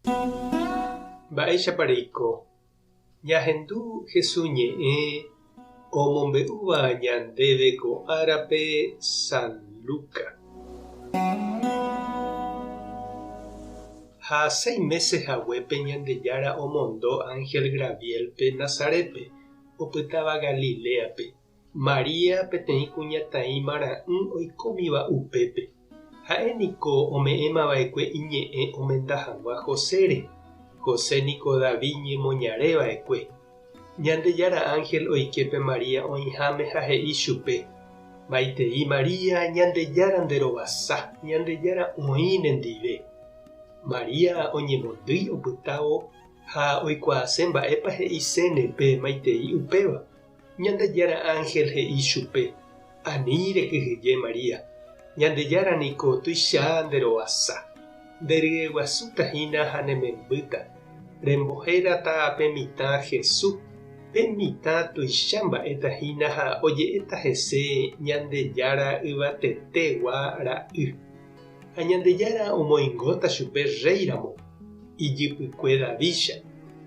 Mba'éichapa reiko? Ñahendu Jesús ñe'ẽ omombe'úva ñandéve ko árape San Lucas. Ha seis mése haguépe Ñandejára omondo ánhel Graviélpe Nazarétpe, opytáva Galiléape. María peteĩ kuñataĩ marã'ỹ oikómiva upépe. Ha'e niko ome'ẽmava'ekue iñe'ẽ omenda hag̃ua Josére. José niko David ñemoñare va'ekue. Ñandejára ánhel oike pe María oĩháme ha he'i chupe, Maitei María, Ñandejára nde rovasa, Ñandejára oĩ nendive. María oñemondýi opytávo ha oikuaase mba'épa he'iséne pe maitei upéva. Ñandejára ánhel he'i chupe, Ani rekyhyje María, Ñandejára niko tuicha nde rovasa. Nde ryeguasúta hína ha ne membýta. Rembohérata pe mitã Jesús. Pe mitã tuicha mba'éta hína ha oje'éta hese Ñandejára Yvatetegua Ra'y. Ha Ñandejára omoingóta chupe rréiramo, ijypykue Davídcha,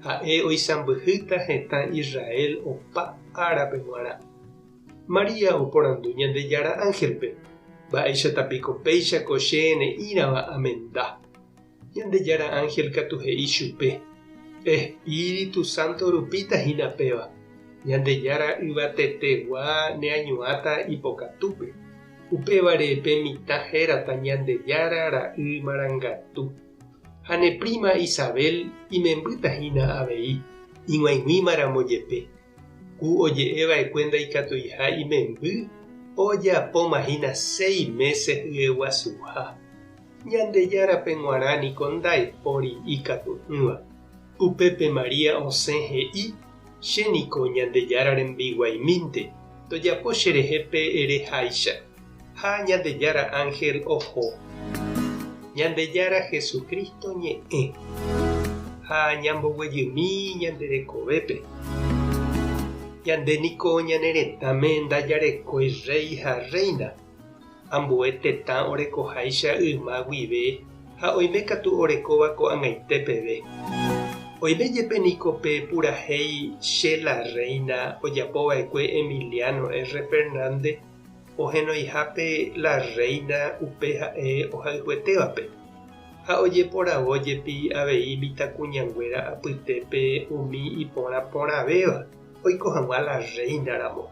ha'e oisãmbyhýta hetã Israel opa árape g̃uarã. María oporandu Ñandejára ánhelpe, Mba'éichata piko péicha ko che ne'ĩrava amenda? Ñandejára ánhel katu he'i chupe, Espíritu Santo rupíta hína péva, Ñandejára Yvatetegua neañuãta ipokatúpe, upévare pe mitã hérata Ñandejára Ra'y Marangatu. Ha ne príma Isabel imembýta hína avei, ig̃uaig̃uíma ramo jepe. Ku oje'e va'ekue ndaikatuiha imemby, ojapóma hína séi mése hyeguasuha. Ñandejárape g̃uarã niko ndaipóri ikatu'ỹva. Upépe María osẽ he'i, Che niko Ñandejára rembiguaimínte, tojapo cherehe pe ere háicha. Ha Ñandejára ánhel oho. Ñandejára Jesucristo ñe'ẽ. Ha ñamboguejymi ñande rekovépe. Ñande niko ñane retãme ndajarekói rréi ha rréina, ambue tetã orekoháicha yma guive ha oime katu orekóva ko'ag̃aite peve. Oime jepe niko pe purahéi Che la Reina ojapova'ekue Emiliano R. Fernández ohenoihápe la rréina upe ha'e ohayhuetévape, ha ojeporavo jepi avei mitãkuñanguéra apytépe umi iporã porãvéva oiko hag̃ua la rréina ramo.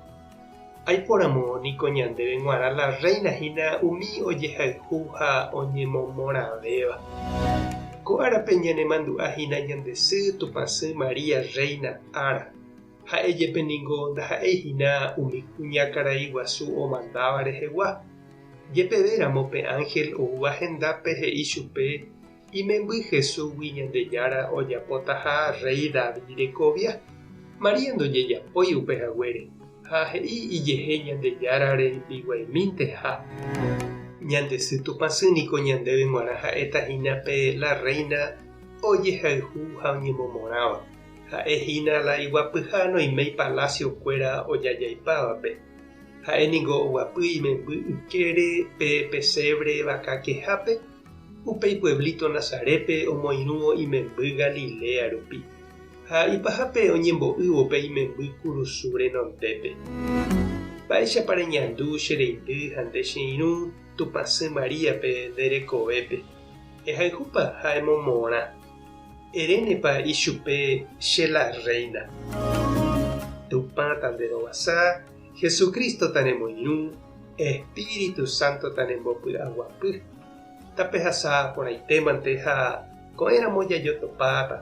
Aiporamo niko ñandéve g̃uarã la rréina hína umi ojehayhu ha oñemomorãvéva. Ko árape ñanemandu'a hína ñande sy Tupãsy María Rréina ára. Ha'e jepe ningo ndaha'éi hína umi kuñakarai guasu omandáva rehegua. Jepeve ramo pe ánhel oúva hendápe he'i chupe imemby Jesúsgui Ñandejára ojapotaha rréi David rekovia. María ndojejapói upe haguére, ha he'i ijehe Ñandejára rembiguaiminteha. Ñande sy Tupãsy niko ñandéve g̃uarã ha'éta hína pe la rréina ojehayhu ha oñemomorãva. Ha'e hína la iguapyha noiméi palácio kuéra ojajaipávape. Ha'e ningo oguapy imemby ykére pe pesebre vaka kehápe, upéi pueblito Nazarépe omoirũvo imemby Galilea rupi. Ha ipahápe oñembo'ývo pe imemby kurusu renondépe. Mba'éichapa reñandu che reindy ha nde che irũ Tupãsy Maríape nde rekovépe? Ehayhúpa ha emomorã. Erénepa ichupe che la rréina. Tupã tanderovasa, Jesucristo tanemoirũ, Espíritu Santo tanembopy'aguapy. Tapehasa porãitémante ha ko'ẽramo jajotopáta.